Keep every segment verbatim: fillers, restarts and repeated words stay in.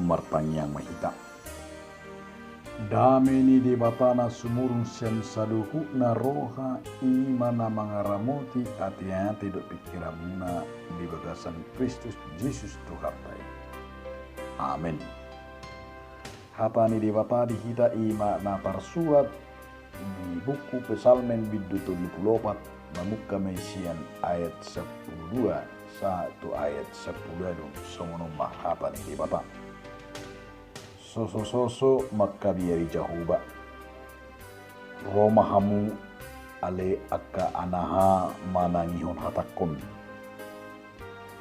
Martangiang ma hita. Dame ni Debata na sumurung sian saluhutna roha, i ma na mangaramoti ateate dohot pingkiranmuna di bagasan Kristus Jesus Tuhanta i. Amen. Hata ni Debata di hita i ma na tarsurat di buku Psalmen bindu tolu pulu opat, mamungka ma i sian ayat sampulu dua sahat tu ayat sampulu ualu. Songon on ma hata ni Debata. Sosososo mangkabiari Jahowa. Ro ma hamu ale angka anaha manangihon hatangkon,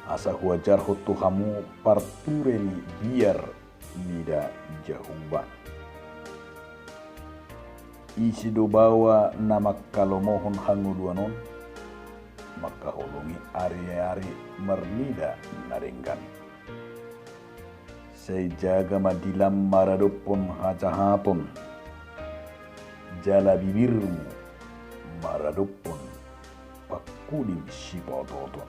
asa huajarhon tu hamu parture ni biar mida Jahowa. Ise do baoa na manghalomohon hangoluan on, mangkaholongi ariari marnida na denggan. Sai jaga ma dilam maradophon hajahaton, jala bibirmu maradophon pangkuling sipaotooton.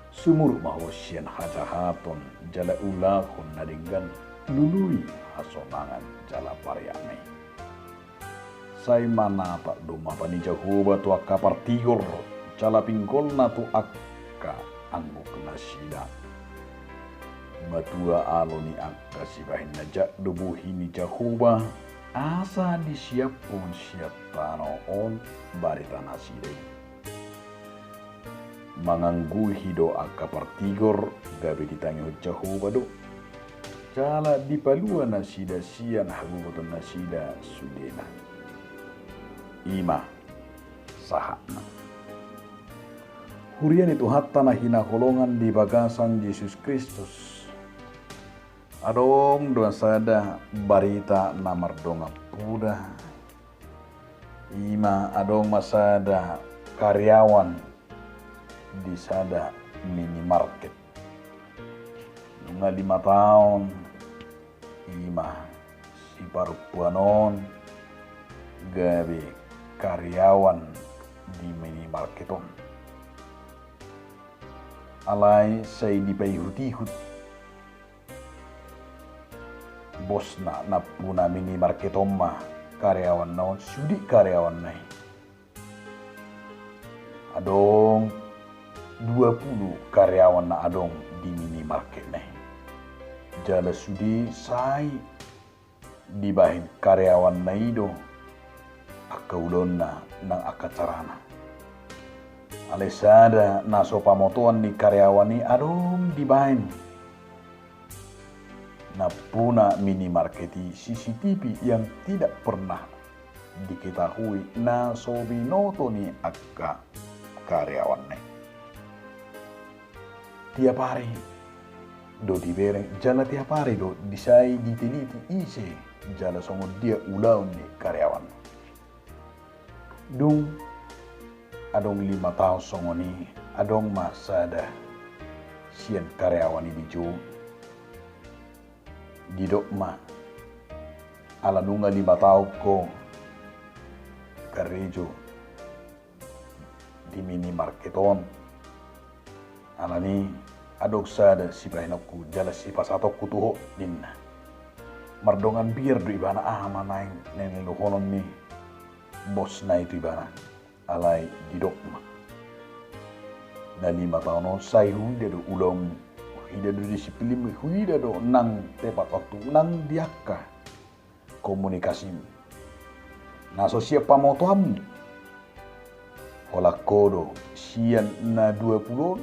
Sumurut ma ho sian hajahaton, jala ulahon na denggan, lului hasonangan jala pariak ma i. Sai manatap do mata ni Jahowa tu angka partigor, jala pinggolna tu angka angguknasida. Matua alo ni angka sibahen na jat do bohi ni Jahowa, asa disiaphon sian tano on baritanasida i. Mangangguhi do angka partigor, gabe ditangihon Jahowa do. Jala dipalua nasida sian hagogotonasida sudena. I ma sahatna. Huria ni Tuhanta na hinaholongan di bagasan Jesus Kristus. Adong do sada barita na mardongan poda. I ma adong ma sada karyawan di sada minimarket. Nunga lima taon i ma si parompuan on gabe karyawan di minimarket on. Alai sai dipaihutihut bosna nampuna minimarket on ma karyawanna on, sude karyawanna i. Adong dua pulu karyawan na adong di minimarketna i. Jala sude sai dibahen karyawanna i do angka ulaonna nang angka carana. Alai sada na so pamotoan ni karyawan i adong dibahen nampuna minimarket i C C T V yang tidak pernah diketahui na so binoto ni angka karyawanna i. Tiap ari do dibereng, jala tiap ari do disai diteliti ise jala songon dia ulaon ni karyawan. Dung adong lima taon songon i, adong ma sada sian karyawan i dijou. Didok ma, ala nunga lima taon ho karejo di minimarket on, alani adong sada sibahenonku jala sipasahatonku tu ho, ninna. Mardongan biar do ibana, aha ma naeng na niluhonon ni bosna i tu ibana. Alai didok ma, na lima taon on sai huida do ulaonmu, huida do disiplinmu, huida do nang tepat waktu nang di angka komunikasimu na so siap pamotoanmu. Holan ho do sian na dua pulu on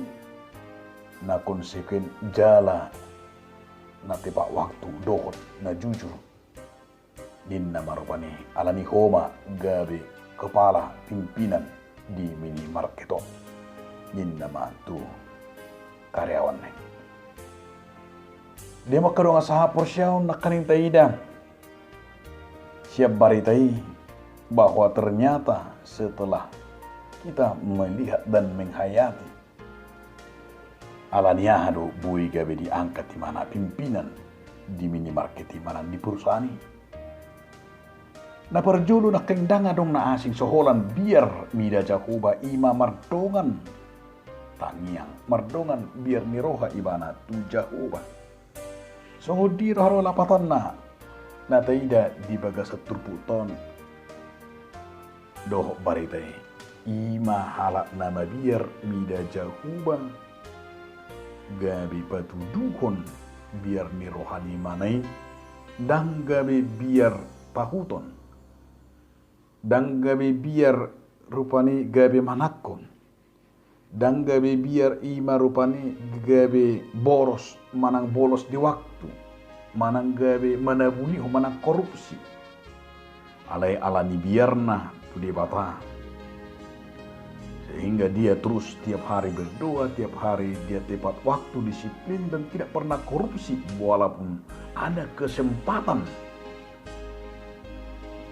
na konsekuen jala na tepat waktu dohot na jujur, ninna ma rupani. Alani ho ma gabe kepala pimpinan di minimarket on, ninna ma tu karyawanna i. Dia mangkadongan sahaporseaon nangkaning taida sian barita i bahwa ternyata setelah kita melihat dan menghayati, alani aha do boi gabe diangkat ibana pimpinan di minimarket i manang di perusahaan i. Na parjolo nangkaning ndang adong na asing so holan biar mida Jahowa, i ma mardongan tangiang, mardongan biar ni roha ibana tu Jahowa. Songon dia do haroa lapatanna na taida di bagasan turpukta on dohot barita i? I ma halak na mabiar mida Jahowa gabe patuduhon biar ni roha ni ibana i, ndang gabe biar tahuton, ndang gabe biar rupani gabe manangkon, ndang gabe biar i ma rupani gabe boros manang bolos di waktu, manang gabe manabunihon manang korupsi. Alai ala ni biarna tu Debata, sehingga dia terus tiap hari berdoa, tiap hari dia tepat waktu, disiplin, dan tidak pernah korupsi walaupun ada kesempatan.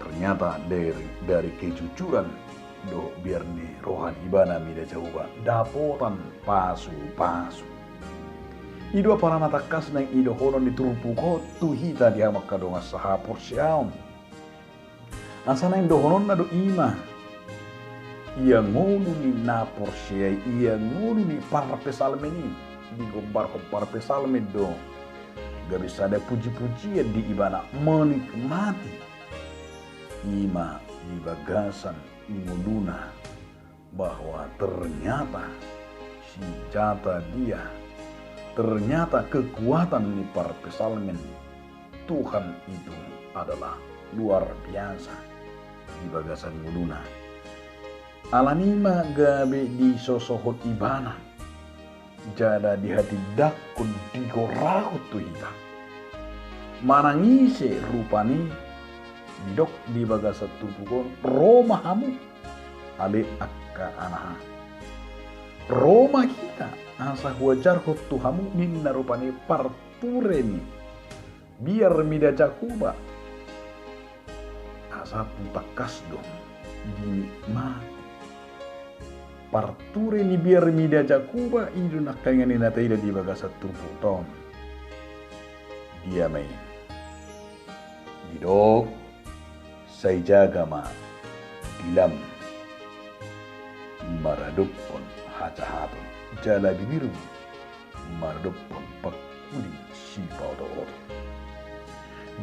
Ternyata dari, dari kejujuran dohot biar ni roha ni ibana mida Jahowa dapotan pasupasu. I do apala na tangkas naeng idohonon ni turpuk on tu hita di hamu angka dongan sahaporseaon. Asa naeng dohononna do i ma, ia ngolu ni na porsea i, ia ngolu ni parpsalmen i, digombarhon parpsalmen do gabe sada pujipujian di ibana menikmati i ma di bagasan ngoluna, bahwa ternyata senjata dia, ternyata kekuatan ni parpsalmen, Tuhan itu adalah luar biasa di bagasan ngoluna. Alani i ma gabe disosohon ibana jala dihatindangkon, digorahon tu hita. Manang ise rupani, didok di bagasan turpuk on, ro ma hamu ale angka anaha. Ro ma hita asa huajarhon tu hamu ninna rupani parture ni biar mida Jahowa. Asa tu tangkas do dinikmati. Parture ni biar mida Jahowa i do nangkaningan i na taida di bagasan turpukta on. Dia ma i? Didok, sai jaga ma dilam maradophon hajahaton, jala bibirmu maradophon pangkuling sipaotooto.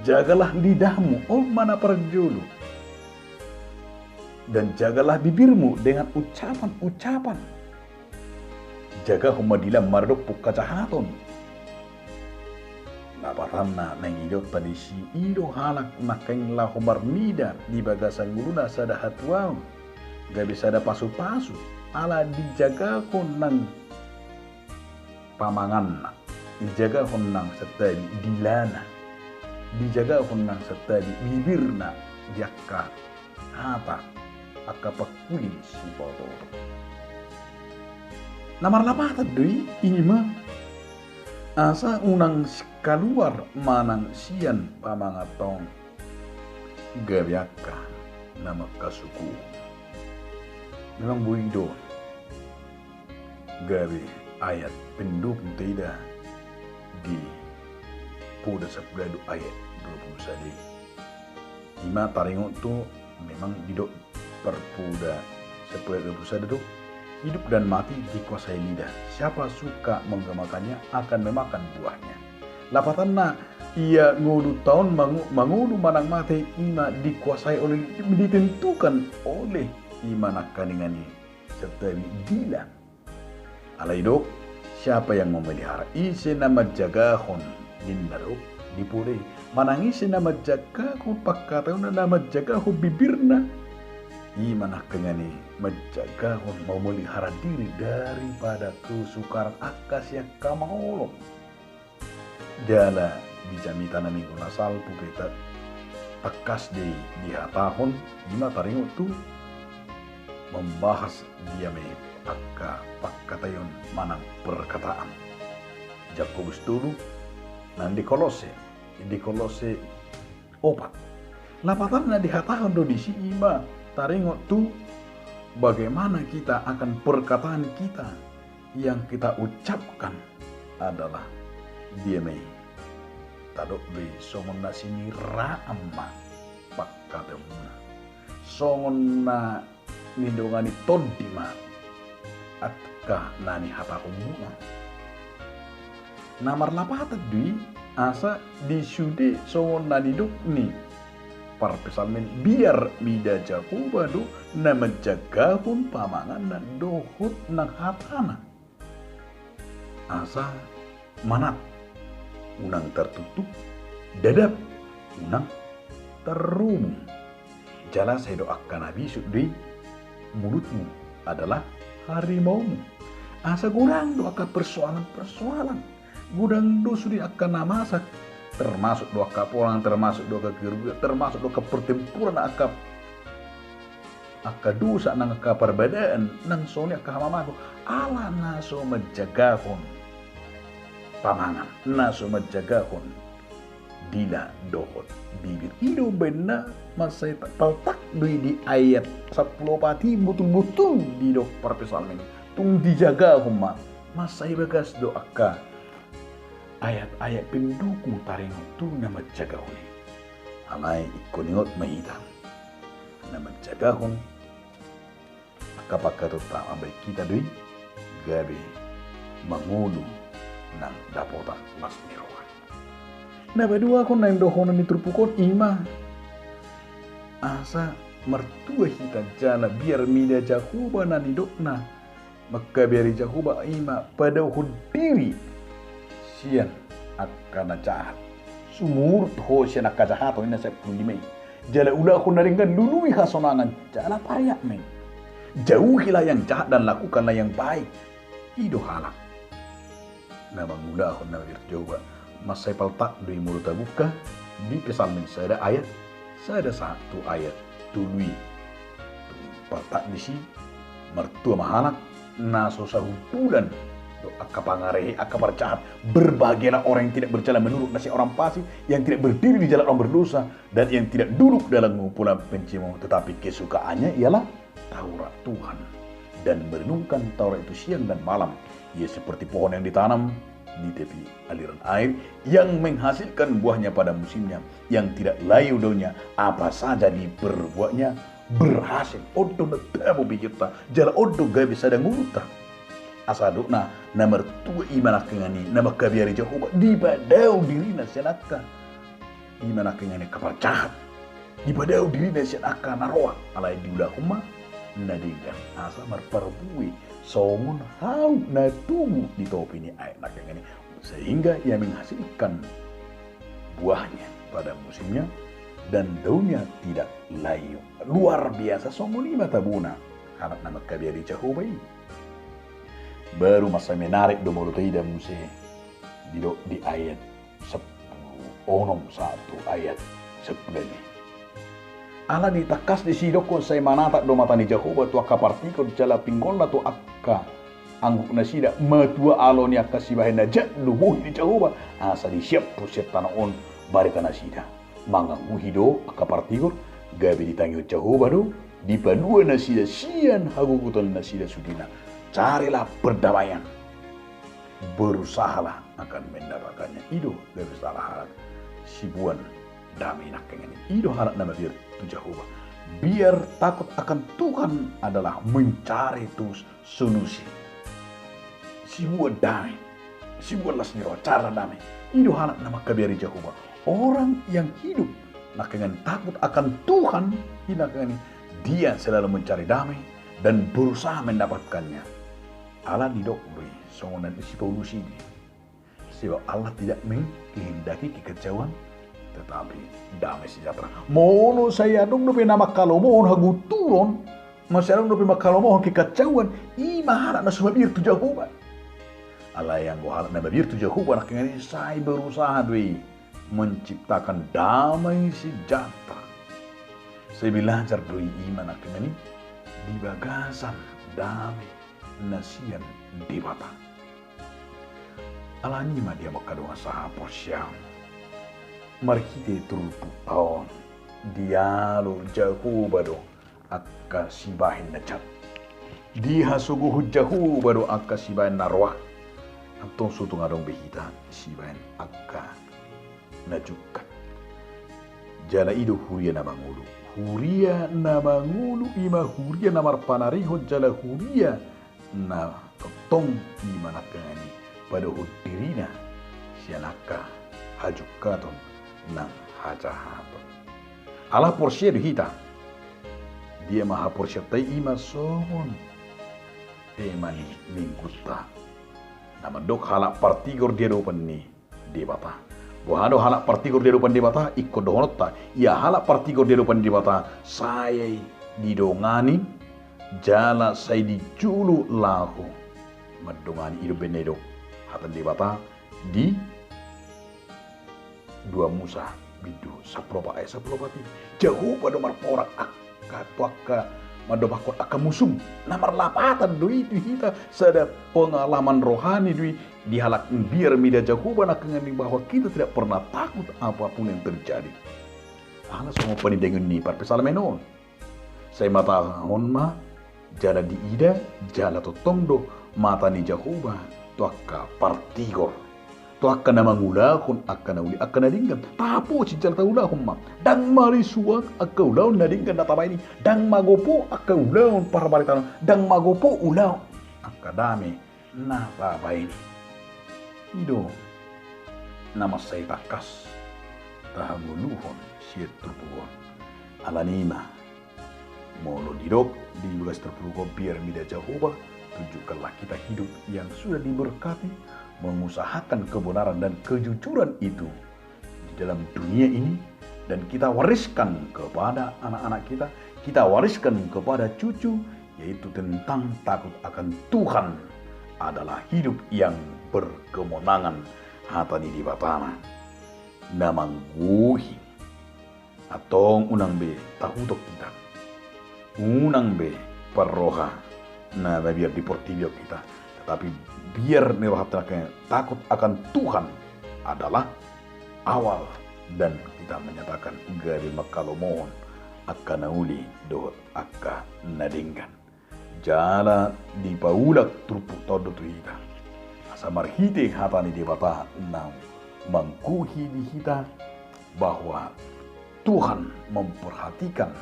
Jagalah lidahmu, on ma na parjolo, dan jagalah bibirmu dengan ucapan-ucapan. Jagahon ma dilam maradophon hajahaton. Lapatanna naeng idaonta disi, i do halak nangkaning laho marnida di bagasan ngoluna sada hatuaon, gabe sada pasupasu, ala dijagahon nang pamanganna, dijagahon nang santabi dilana, dijagahon nang santabi bibirna di angka hata angka pangkuling sipaotooto. Na marlapatan do i, i ma asa unang singkaluar manang sian pamanganta on gabe angka na mangkasuku. Memang boi do gabe ayat pendukung taida di Poda sampulu ualu ayat dua pulu sada i. I ma taringot tu, memang didok Parpoda sampulu ualu ayat dua pulu sada do, hidup dan mati dikuasai lidah. Siapa suka menggemakannya akan memakan buahnya. Lapatanna, ia ngolunta on mango-, mangolu manang mate i ma dikuasai oleh, ditentukan oleh i ma nangkaningan i santabi dila. Alai didok, siapa yang memelihara, ise na manjagahon, ninna do di Poda i. Manang ise na manjagahon pangkataionna, na manjagahon bibirna, i ma nangkaningan i manjagahon, memelihara diri daripada kesukaran, angka sian hamaolon. Jala di jamita na minggu na salpu pe ta-, tangkas do i dihatahon, i ma taringot tu membahas dia ma i angka pangkataion manang perkataan. Jakobus tolu, nang di Kolose, di Kolose opat. Lapatanna dihatahon do disi, i ma taringot tu bagaimana kita akan perkataan kita yang kita ucapkan adalah dia ma i. Tadok do i songon na siniraan ma pangkataionmuna. Songon na nidongani tondi ma angka na nihatahonmuna. Na marlapatan do i, Asa di sude songon na nidok ni parpsalmen, biar mida Jahowa do na manjagahon pamanganna dohot nang hatana. Asa manat, unang tartuktuk, dadap, unang tarrobung. Jala sai do angka na bisuk do i, mulutmu adalah harimaumu. Asa godang do angka persoalan-persoalan. Godang do sude angka na masa, termasuk do angka polang, termasuk do angka kerugian, termasuk do angka pertempuran, angka, angka dosa nang angka parbadaan, nang songon i angka hamamahon, ala na so manjagahon pamangan, na so manjagahon dila dohot bibir. I do umbahen na mansai paltak do i di ayat sampulu opat i, botul-botul didok parpsalmen i, tung dijagahon ma. Mansai bagas do angka ayat-ayat pendukung taringot tu na manjagahon i. Alai ingkon ingot ma hita, na manjagahon angka pangkataion ta mambahen hita do i gabe mangolu nang dapotan las ni roha. Na paduahon na nidohonon ni turpuk on i ma, asa martua hita jala biar mida Jahowa na nidokna, mangkabiari Jahowa i ma padaohon diri sian angka na jahat. Sumurut ho sian angka jahaton, ninna sampulu lima i. Jala ulahon na denggan, lului hasonangan jala pariak ma i. Jauhilah yang jahat dan lakukanlah yang baik. I do halak na mangulahon na mabiar tu Jahowa. Mansai paltak do i molo tabuka di Psalmen sada ayat sada sahat tu ayat tolu i. Paltak disi, martua ma halak na so sahuntulan dohot angka pangarehe, angka parjahat. Berbahagialah orang yang tidak berjalan menurut nasihat orang fasik, yang tidak berdiri di jalan orang berdosa, dan yang tidak duduk dalam kumpulan pencemooh, tetapi kesukaannya ialah Taurat Tuhan, dan merenungkan Taurat itu siang dan malam. Ia seperti pohon yang ditanam di tepi aliran air, yang menghasilkan buahnya pada musimnya, yang tidak layu daunnya, apa saja diperbuatnya berhasil. On do na tabo pingkirta, jala on do gabe sada ngolunta. Asa didok na, na martua i ma nangkiningan i na mangkabiari Jahowa, dipadao dirina sian angka, i ma nangkiningan i, angka parjahat. Dipadao dirina sian angka na roa, alai diulahon ma na denggan asa marparbue songon hau na tubu di topi ni aek nangkiningan i, sehingga ia menghasilkan buahnya pada musimnya, dan daunnya tidak layu. Luar biasa, songon i ma tabona halak na mangkabiari Jahowa i. Baru mansai menarik do molo taida muse didok di ayat sampulu onom sahat tu ayat sampulu lima i. Ala ni tangkas disi didokkon, sai manatap do mata ni Jahowa tu angka partigor jala pinggolna tu angka angguknasida. Matua alo ni angka sibahen na jat do bohi ni Jahowa, asa disiaphon sian tano on baretanasida. Manganguhi do angka partigor, gabe ditangihon Jahowa do, dipalua nasida sian hagogotan nasida sudena. Carilah perdamaian. Berusahalah akan mendapatkannya. I do gabe salah halak siboan dame nangkiningan i. I do halak na mabiar tu Jahowa. Biar takut akan Tuhan adalah mencari terus solusi. Siboan dame, siboan las ni roha, carilah dame. I do halak na mangkabiari Jahowa. Orang yang hidup nangkiningan takut akan Tuhan, i nangkiningan i, dia selalu mencari damai dan berusaha mendapatkannya. Ala didok do i songon na nidok si Paulus i. Sebab Allah tidak mengkehendaki kekacauan, tetapi damai sejahtera. Molo sai adong dope na manghalomohon hagunturon, molo sai adong dope manghalomohon kekacauan, i ma halak na so mabiar tu Jahowa. Alai anggo halak na mabiar tu Jahowa nangkiningan i, sai berusaha do i menciptakan damai sejahtera. Sai belajar do i, i ma nangkiningan i, di bagasan dame na sian Debata. Alani i ma di hamu angka dongan sahaporseaon, marhite turpukta on, dialo Jahowa do angka sibahen na jat. Dihasogohon Jahowa do angka sibahen na roa. Antong so tung adong be hita sibahen angka na jungkat. Jala i do huria na mangolu. Huria na mangolu i ma huria na marpanarihon jala huria na tongtong i ma nangkiningan i padaohon dirina sian angka hajungkaton nang hajahaton. Ala porsea do hita. Dia ma haporseaonta i? I ma songon tema ni Minggunta na mandok halak partigor di adopan ni Debata. Boha do halak partigor di adopan Debata? Ingkon dohononta, ia halak partigor di adopan Debata sai didongani jala sai dijulu laho mandongani. I do umbahen na didok hata ni Debata di dua Musa bindu sampulu opat ayat sampulu opat i. Jahowa do marporang angka tu angka mandompakkon angka musum. Na marlapatan do i tu hita, sada pengalaman rohani do i di halak biar mida Jahowa nangkiningan i, bahwa kita tidak pernah takut apapun yang terjadi. Ala songon panindangion ni parpsalmen on. Sai mata on ma jala diida, jala tongtong do mata ni Jahowa tu angka partigor, tu angka na mangulahon angka na uli, angka na denggan. Tahaposi jala taulahon ma. Ndang marisuang angka ulaon na denggan na tabaen i. Ndang magopo angka ulaon parbaritaon. Ndang magopo ulaon angka dame na tabaen i. I do na mansai tangkas tahangoluhon sian turpuk on. Alani i ma, molo didok di bagas turpuk on biar mida Jahowa, tunjukkanlah kita hidup yang sudah diberkati, mengusahakan kebenaran dan kejujuran itu di dalam dunia ini, dan kita wariskan kepada anak-anak kita, kita wariskan kepada cucu, yaitu tentang takut akan Tuhan adalah hidup yang berkemenangan. Hata ni Debata ma na manggohi. Antong unang be tahuton hita, unang be parroha na mabiar di portibi on hita, tetapi biar ma rohanta nangkin, takut akan Tuhan adalah awal dan kita menyatakan gabe manghalomohon angka na uli dohot angka na denggan. Jala dipaulak turpukta on do tu hita, asa marhite hata ni Debata na manggohi di hita, bahwa Tuhan memperhatikan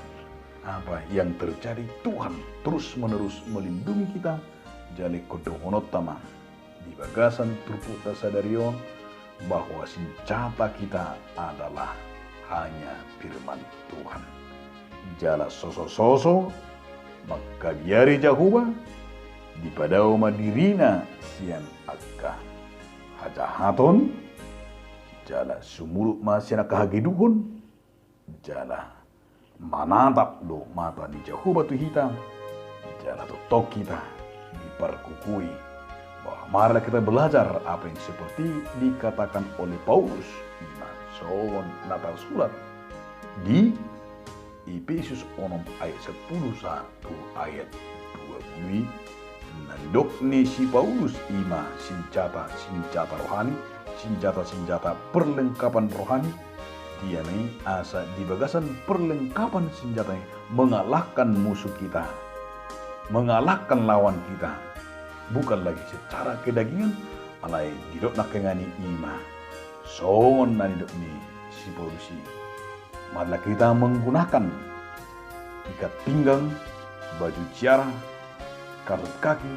apa yang terjadi, Tuhan terus-menerus melindungi kita. Jala ingkon dohononta ma di bagasan turpukta sadari on, bahwa senjata kita adalah hanya firman Tuhan. Jala sosososo mangkabiari Jahowa, dipadao ma dirina sian angka hajahaton, jala sumurut ma sian angka hageduhon, jala manatap do mata ni Jahowa tu hita, jala tongtong hita dipargogoi. Bahwa marilah kita belajar apa yang seperti dikatakan oleh Paulus, i ma songon na tarsurat di Epesus onom ayat sampulu sahat tu ayat dua pulu i, na nidok ni si Paulus i ma senjata-senjata rohani, senjata-senjata perlengkapan rohani. Dia ma i asa di bagasan perlengkapan senjata i mengalahkan musuh kita, mengalahkan lawan kita, bukan lagi secara kedagingan, alai didok nangkiningan i ma songon na nidok ni si Paulus i. Marilah kita menggunakan ikat pinggang, baju tiara, kasut kaki,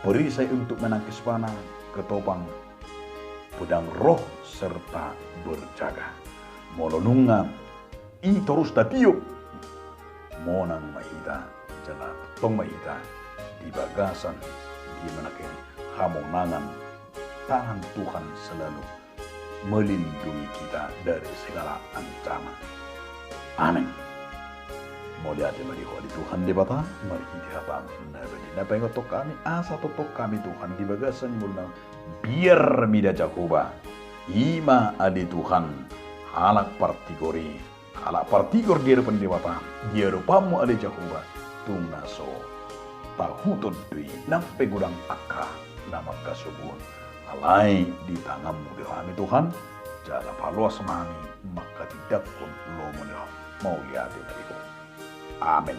perisai untuk menangkis panah, ketopang, pedang roh, serta berjaga. Molo nunga i torus tatiop, monang ma hita, jala tongtong ma hita di bagasan di manangkini hamonangan. Tangan Tuhan selalu melindungi kita dari segala ancaman. Amin. Mauliate ma di Ho ale Tuhan Debata, marhite hataM na badia na paingothon hami, asa tongtong hami Tuhan di bagasan ngolunami biar mida Jahowa. I ma ale Tuhan, halak partigor i, halak partigor di adopan Debata, di adopanMu ale Jahowa, tung na so tahuton do i nang pe godang angka na mangkasobuhon. Alai di tanganMu do hami Tuhan, jala paloas ma hami manghatindanghon lomo ni rohaM. Mauliate ma di Ho. Amen.